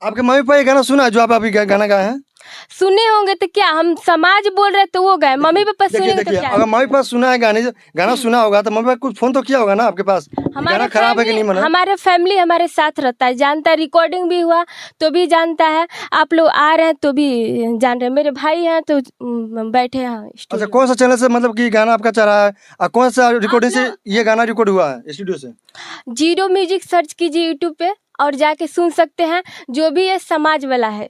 आपके mummy papa ये गाना सुना है जो आप अभी गाना गाए हैं? सुने होंगे तो क्या, हम समाज बोल रहे तो वो गाए, मम्मी पापा देखिए सुनेंगे तो देखिए, क्या? अगर मम्मी पापा सुना है गाने, गाना सुना होगा तो मम्मी पापा कुछ फोन तो किया होगा ना आपके पास, ये हमारे गाना खराब है कि नहीं फैमिली मना? हमारे फैमिली हमारे साथ रहता है, जानता है, रिकॉर्डिंग भी हुआ तो भी जानता है, आप लोग आ रहे हैं तो भी जान रहे हैं, मेरे भाई हैं तो बैठे हैं अच्छा, स्टूडियो। कौन सा चैनल से मतलब कि गाना आपका चल रहा है और कौन सा रिकॉर्डिंग से ये गाना रिकॉर्ड हुआ है स्टूडियो से? जीरो म्यूजिक सर्च कीजिए यूट्यूब पे और जाके सुन सकते हैं। जो भी ये समाज वाला है,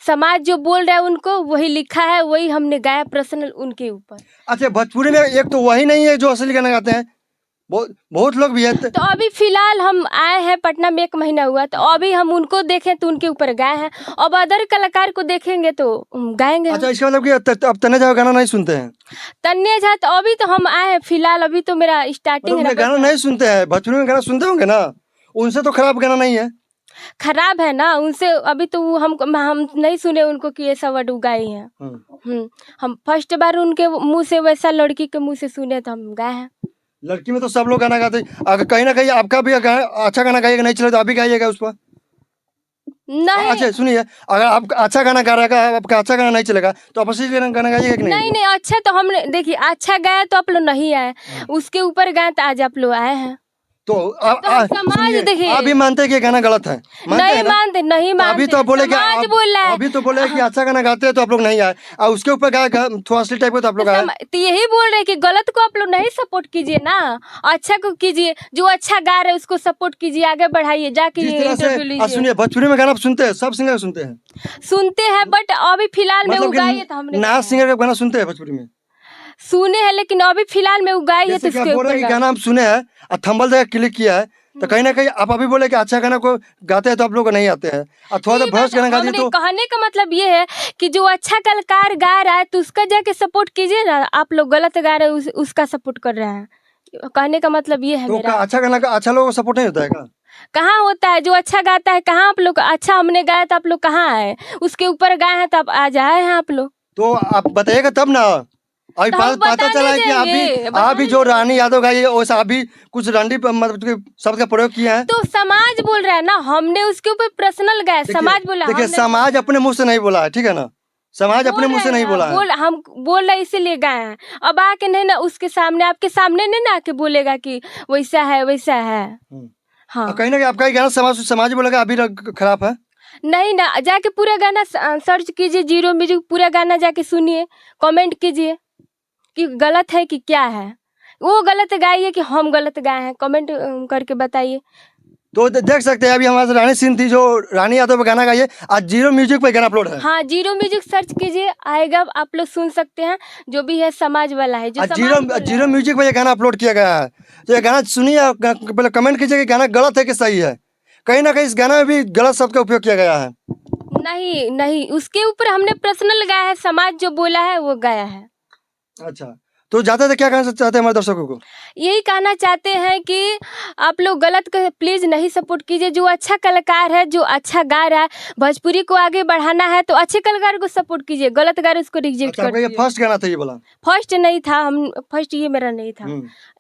समाज जो बोल रहा है उनको वही लिखा है, वही हमने गाया पर्सनल उनके ऊपर। अच्छा, भोजपुरी में एक तो वही नहीं है जो असली गाना गाते हैं, बहुत बहुत लोग भी है। तो अभी फिलहाल हम आए हैं पटना में, 1 महीना हुआ, तो अभी हम उनको देखें तो उनके ऊपर गाए हैं, अब अदर कलाकार को देखेंगे तो गाएंगे हम। अच्छा, इसका मतलब कि अब तन्ने झा गाना नहीं सुनते हैं? तन्ने झा तो अभी तो हम आए हैं फिलहाल, अभी तो मेरा स्टार्टिंग मतलब है। गाना नहीं सुनते हैं, भोजपुरी में गाना सुनते होंगे ना, उनसे तो खराब गाना नहीं है। खराब है ना उनसे, अभी तो वो हम नहीं सुने उनको कि ऐसा वर्ड गाई है। हम फर्स्ट बार उनके मुंह से वैसा लड़की के मुंह से सुने तो हम गाए हैं। लड़की में तो सब लोग गाना गाते हैं, अगर कहीं ना कहीं आपका भी अच्छा गाना गाइएगा नहीं चले तो आप भी गाइएगा उस पर। नहीं। अच्छा सुनिए, अगर आप अच्छा गाना गा रहा है, आपका अच्छा गाना नहीं चलेगा तो आप उसी गाना गाइएगा कि नहीं? नहीं नहीं, अच्छा तो हमने देखिए अच्छा गाया तो आप लोग नहीं आए, उसके ऊपर गाए तो आज आप लोग आए हैं। तो तो हम समाज सुनिए, देखिए। आप भी मानते हैं कि गाना गलत है? मानते नहीं हैं ना? मानते, नहीं तो मानते। अभी तो आप बोले कि समाज बोल रहा है। अभी तो बोले कि अच्छा गाना गाते हैं तो आप लोग नहीं आए, और उसके ऊपर गाए थोड़ा असली टाइप का तो आप लोग आए। तो यही बोल रहे हैं कि गलत को आप लोग नहीं सपोर्ट कीजिए ना, अच्छा को कीजिए, जो अच्छा गा रहे हैं उसको सपोर्ट कीजिए, आगे बढ़ाइए, जाके जिस तरह से इंटरव्यू लीजिए। सुनिए, भोजपुरी में गाना आप सुनते हैं, सब सिंगर सुनते हैं? सुनते हैं, बट अभी फिलहाल में मतलब वो कि गाई है तो हमने नाच गाया। सिंगर का गाना सुनते हैं भोजपुरी में? सुने हैं, लेकिन अभी फिलहाल में वो गाई है तो जैसे कि आप उसके बोल रहे ऊपर हैं कि गाए। गाना हम सुने हैं और थंबल जगह क्लिक किया है, तो कहीं ना कहीं आप अभी बोले कि अच्छा गाना को गाते हैं तो आप लोग नहीं आते हैं, और थोड़ा सा नहीं, भरोस बस गाना गा दिए हमने तो कहने का मतलब ये है कि जो अच्छा कलाकार गा रहा है तो उसका जाके सपोर्ट कीजिए ना, आप लोग गलत गा रहे हैं उसका सपोर्ट कर रहे हैं, कहने का मतलब ये है तो मेरा। अच्छा गाना का अच्छा लोगों को सपोर्ट नहीं होता है क्या? कहाँ होता है जो अच्छा गाता है, कहाँ आप लोग अच्छा हमने गाया तो आप लोग कहाँ आए, उसके ऊपर गाए हैं तो आप आ जाए हैं आप लोग। तो आप बताइएगा तब ना। अभी तो हम पता बताने चला है कि आप भी, जाएंगे, आप भी बताने जो रानी यादव गाई है वैसा आप भी कुछ रंडी मतलब कि शब्द का प्रयोग किया है। तो समाज बोल रहा है ना, हमने उसके ऊपर पर्सनल गाया, देखिए- समाज बोला, देखिए हमने समाज अपने मुंह से नहीं बोला है, ठीक है ना, समाज अपने बोल मुंह से रहे नहीं हैं, बोला है। बोल, हम बोल रहे इसीलिए गाए हैं। अब आके नहीं ना उसके सामने, आपके सामने नहीं ना आके बोलेगा कि वैसा है वैसा है। हाँ। और कहीं ना कहीं आपका ही गाना समाज बोलेगा अभी खराब है। नहीं ना, जाके पूरा गाना सर्च कीजिए, जीरो म्यूजिक पूरा गाना जाके सुनिए, कमेंट कीजिए कि गलत है कि क्या है, वो गलत गाइए कि हम गलत गाए हैं, कमेंट करके बताइए। तो देख सकते हैं अभी हमारे साथ रानी सिंह थी जो रानी यादव पे गाना गाइए, आज जीरो म्यूजिक पे गाना अपलोड है। हाँ, जीरो म्यूजिक सर्च कीजिए, आएगा, आप लोग सुन सकते हैं। जो भी है समाज वाला है, जो आज समाज बोल रहा जीरो है। म्यूजिक पे ये गाना अपलोड किया गया है। तो ये गाना सुनिए, आप पहले कमेंट कीजिए कि गाना गलत है कि सही है। कहीं ना कहीं इस गाना में भी गलत शब्द का उपयोग किया गया है। नहीं नहीं, उसके ऊपर हमने पर्सनल गाया है, समाज जो बोला है वो गाया है। अच्छा, तो जाते थे क्या कहना चाहते हैं हमारे दर्शकों को? यही कहना चाहते हैं कि आप लोग गलत को प्लीज़ नहीं सपोर्ट कीजिए। जो अच्छा कलाकार है, जो अच्छा गा रहा है, भोजपुरी को आगे बढ़ाना है तो अच्छे कलाकार को सपोर्ट कीजिए, गलत गा रहे उसको रिजेक्ट अच्छा, कर आपका ये दीजिए। फर्स्ट गाना था ये वाला? फर्स्ट नहीं था, हम फर्स्ट ये मेरा नहीं था।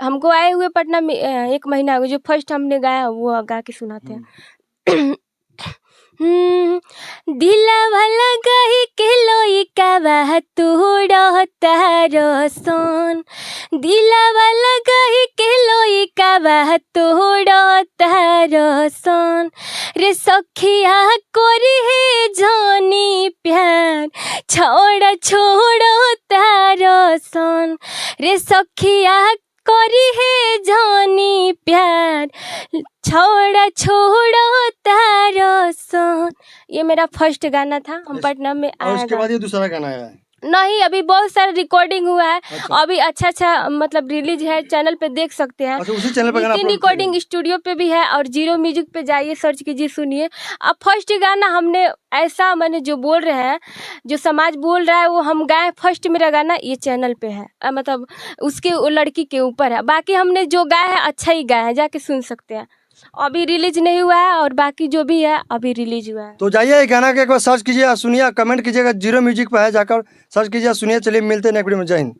हमको आए हुए पटना में 1 महीना हो गया, जो फर्स्ट हमने गाया वो गा के सुनाते हैं। दिलवा लगाई के लइकावा तोड़ता रसन, दिलवा लगाई के लइकावा तोड़ता रसन, रे सखिया कोरी हे जानी प्यार छोड़ छोड़ता रसन, रे सखिया करी हे जानी प्यार छोड़ छोड़ता रसन। ये मेरा फर्स्ट गाना था, हम पटना में और आया उसके था। बाद ये दूसरा गाना आया है? नहीं, अभी बहुत सारा रिकॉर्डिंग हुआ है। अच्छा। अभी अच्छा अच्छा मतलब रिलीज है, चैनल पे देख सकते हैं। अच्छा, उसी चैनल पे गाना नितिन अपलोड किया रिकॉर्डिंग गया। स्टूडियो पे भी है और जीरो म्यूजिक पे जाइए, सर्च कीजिए, सुनिए। अब फर्स्ट गाना हमने ऐसा मैंने जो बोल रहे हैं, जो समाज बोल रहा है वो हम गाए। फर्स्ट मेरा गाना ये चैनल पे है, मतलब उसके वो लड़की के ऊपर है। बाकी हमने जो गाया है अच्छा ही गाया है, जाके सुन सकते हैं। अभी रिलीज नहीं हुआ है और बाकी जो भी है अभी रिलीज हुआ है। तो जाइए ये गाना के एक बार सर्च कीजिए, सुनिए, कमेंट कीजिएगा। जीरो म्यूजिक पर है, जाकर सर्च कीजिए, सुनिए। चलिए मिलते हैं नेक्स्ट वीडियो में। जय हिंद।